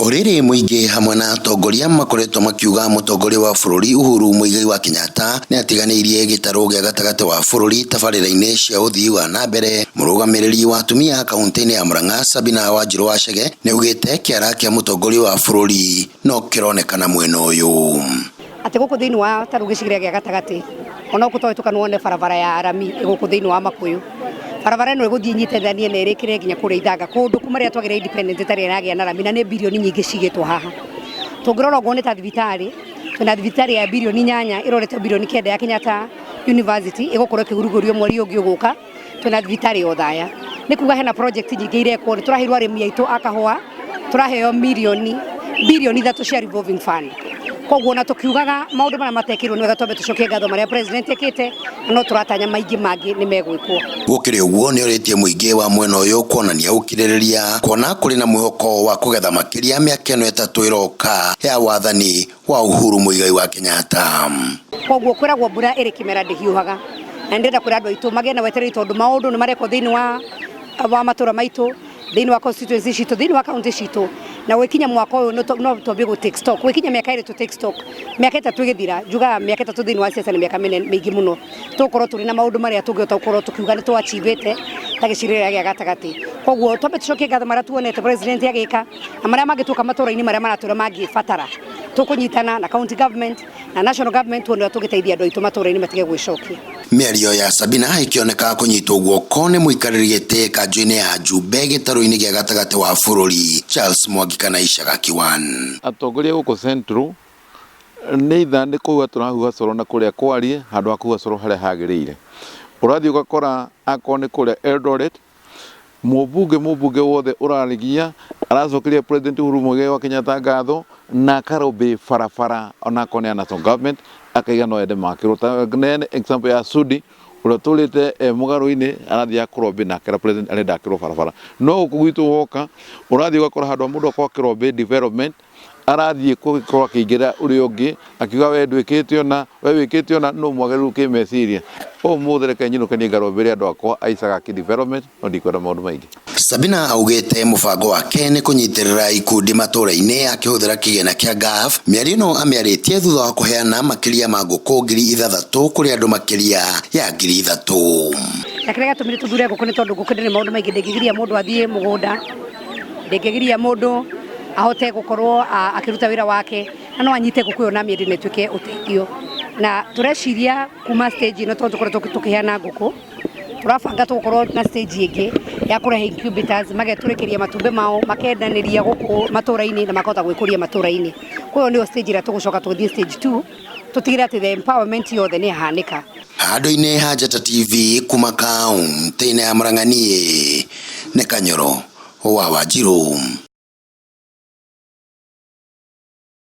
O rĩrĩ mũingĩ hamwe na atongoria makoretwo makiuga mũtongoria wa bũrũri Uhuru Muigai wa Kenyatta nĩ atiganĩirie gĩtarũ gĩa gatagatĩ wa bũrũri tabarĩra-inĩ cia ũthii wa na mbere. Mũrũgamĩrĩri wa atumia kaunti-inĩ ya Murang'a Sabina Wanjirũ Wachege nĩ augĩte kĩara kĩa mũtongoria wa bũrũri no kĩronekana mwena ũyũ. Atĩ gũkũ thĩinĩ wa ta rĩu gĩcigĩrĩra gĩa gatagatĩ ona gũkũ twahĩtũka nĩ wone barabara ya rami ĩgũkũ thĩinĩ wa Makuyu. Barabara ĩno ĩgũthiĩ ĩnyitithanie na ĩrĩkĩre nginya kũrĩa Ithanga kũndũ kuma rĩrĩa twagĩire independence ĩtarĩ ĩragĩa na rami na nĩ birioni nyingĩ cigĩtwo haha. Tũngĩrora ũguo nĩ ta thibitarĩ, twĩna thibitarĩ ya birioni 8 ĩrorete birioni 9 ya Kenyatta University ĩgũkorwo ĩkĩrugũrio mweri ũngĩ ũgũka, twĩna thibitarĩ ya Othaya. Nĩ kuga hena project nyingĩ irekwo, nĩ tũraheirwo arĩmi aitũ a kahũa, tũraheo mirioni birioni 3 cia revolving fund. Koguo ona tũkiugaga maũndũ marĩa matekirwo nĩ wega twambe tũcokie ngatho marĩa president ekĩte, na no tũratanya maingĩ mangĩ nĩ megwĩkwo. Gũkĩrĩ ũguo nĩ orĩtie mũingĩ wa mwena ũyũ kuonania ũkirĩrĩria kuona kũrĩ na mwĩhoko wa kũgetha makĩria mĩaka ĩno 3 ĩroka ya wathani wa Uhuru Muigai wa Kenyatta. Koguo kwĩragwo mbura ĩrĩ kĩmera ndĩhiũhaga, na nĩ ndĩrenda kwĩra andũ aitũ magĩe na wetereri tondũ maũndũ nĩ marekwo thĩinĩ wa matũra maitũ, thĩinĩ wa constituency citũ, thĩinĩ wa county citũ, na gwĩkinya mwaka ũyũ no twambie gũ take stock, gwĩkinya mĩaka 2 tũ take stock, mĩaka 3 ĩgĩthira, njugaga mĩaka 3 thĩinĩ wa siasa nĩ mĩaka mĩingĩ mũno, tũgũkorwo tũrĩ na maũndũ marĩa tũngĩhota gũkorwo tũkiuga nĩ tũ achieve ĩte ta gĩcigĩrĩra gĩa gatagatĩ. Koguo twambe tũcokie ngatho marĩa tuonete president agĩka na marĩa mangĩ tuoka matũra-inĩ marĩa maratwĩra mangĩbatara, tũkũnyitana na county government na national government tuone ũrĩa tũngĩteithia andũ aitũ matũra-inĩ matige gwĩcokia. Mĩario ya Sabina ĩkĩoneka kũnyitwo guoko nĩ mũikarĩri gĩtĩ kanjũ-inĩ ya Njumbe gĩtarũ-inĩ gĩa gatagatĩ wa bũrũri Charles Mwangi kana Icagaki 1. Atongoria gũkũ Central nĩ itha nĩ kũhuha tũrahuha coro na kũrĩa kwarie handũ ha kũhuha coro harĩa hagĩrĩire. Ũrathiĩ ũgakora akorwo nĩ kũrĩa Eldoret, mũmbunge wothe ũrarigia aracokeria President Uhuru Muigai wa Kenyatta ngatho na akarobĩ barabara onakorwo nĩ ya national government akaiga no ende makĩrwo. Ta neane example ya Sudi ũrĩa ũtũrĩte e mũgarũ-inĩ arathiĩ akũrobĩ na akera president arenda akĩrwo barabara. No gũkũ gwitũ woka ũrathiĩ ũgakora handũ ha mũndũ akorwo akĩrobĩ development arathiĩ gũkorwo akĩingĩra ũrĩa ũngĩ akiuga we ndwĩkĩte ũna, we wĩkĩte ũna, nũ mwagĩrĩru kĩmeciria. Ũmũthĩ reke nyinũke niĩ ngarobĩre andũ akwa a Icagaki development no ndikwenda maũndũ maingĩ. Sabina augĩte mũbango wake nĩ kũnyitĩrĩra ikundi matũra-inĩ akĩhũthĩra kĩgĩna kĩa GAF. Mĩario ĩno amĩarĩtie thutha wa kũheana makĩria ma ngũkũ 6,000 kũrĩ andũ makĩria ya 3,000. Na kĩrĩa gĩatũmire tũthure ngũkũ nĩ tondũ ngũkũ ndĩrĩ maũndũ maingĩ, ndĩngĩgiria mũndũ athiĩ mũgũnda, ndĩngĩgiria mũndũ ahote gũkorwo akĩruta wĩra wake, na no anyite ngũkũ ĩyo na amĩendie na ĩtuĩke ũteithio. Na tũreciria kuma stage ĩno tondũ tũkoretwo tũkĩheana ngũkũ, tũrabanga tũgũkorwo na stage ĩngĩ ya kũrehe incubators, magetũrĩkĩria matumbĩ mao, makendanĩria gũkũ matũra-inĩ na makahota gwĩkũria matũra-inĩ. Koguo nĩyo stage ĩrĩa tũgũcoka tũthiĩ stage 2, tũtigĩrĩre atĩ the empowerment yothe nĩ yahanĩka. Handũ-inĩ ha Njata TV kuma kaunti-inĩ ya Murang'a niĩ nĩ Kanyoro wa Wanjirũ.